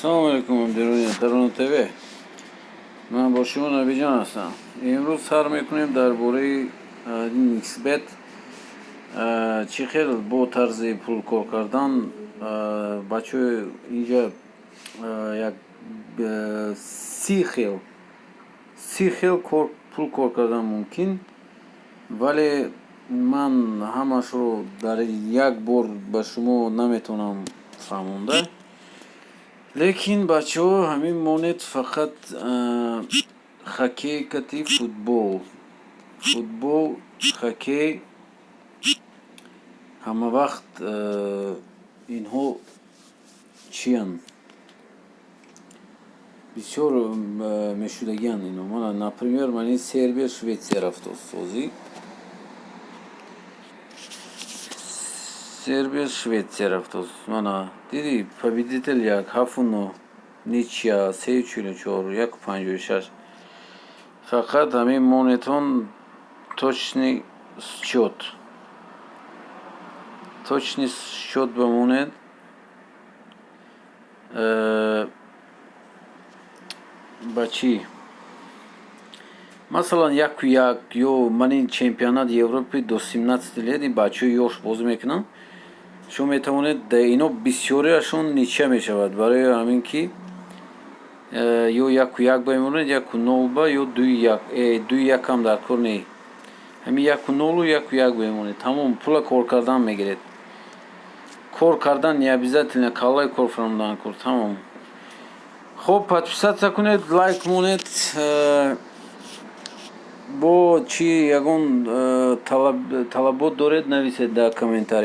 Салому алейкум, ҳамдирони Тарона ТВ. Ман бо шумо Набиҷон ҳастам. Имрӯз сар мекунем дар бораи 1xBet, чӣ хел бо тарзи пул кор кардан. Бачаҳо, инҷа як 30 хел пул кор кардан мумкин, вале ман ҳамашро дар як бор ба шумо наметавонам фаҳмонда. Лекин, бачаҳо, ҳамин монед фақат хоккей кати футбол, футбол, хоккей ҳамавақт инҳо чиянд, бисёр мешудагианд ино. Мана, например, мани Сербия, Шветсия рафтост бозӣ. Сербия, Шветсия рафтост. Мана, дидӣ, победитель 1,7,9, ничья 3,44, 1,56. Фақат ҳамин монетон точный счёт, точный счёт ба монед. Ба чӣ? Масалан, 1-1 ё мани чемпионат Европи до 17 лет, ин бачаҳои ёш бозӣ мекунанд. Шумо метавонед, ино бисёриашон ничья мешавад, барои ҳамин ки ё 1-1 ба мемонед, 1-0 ба ё 2-1, 2-1 ҳам дар кор не. Ҳамин 1-0-у 1-1 бемонед, тамом, пула кор кардан мегиред. Кор кардан не обязательно, каллаи кор фаромудан кор, тамом. Хуб, подписаться кунед, лайк монед. Бо чӣ ягон талабот доред, нависед дар комментария.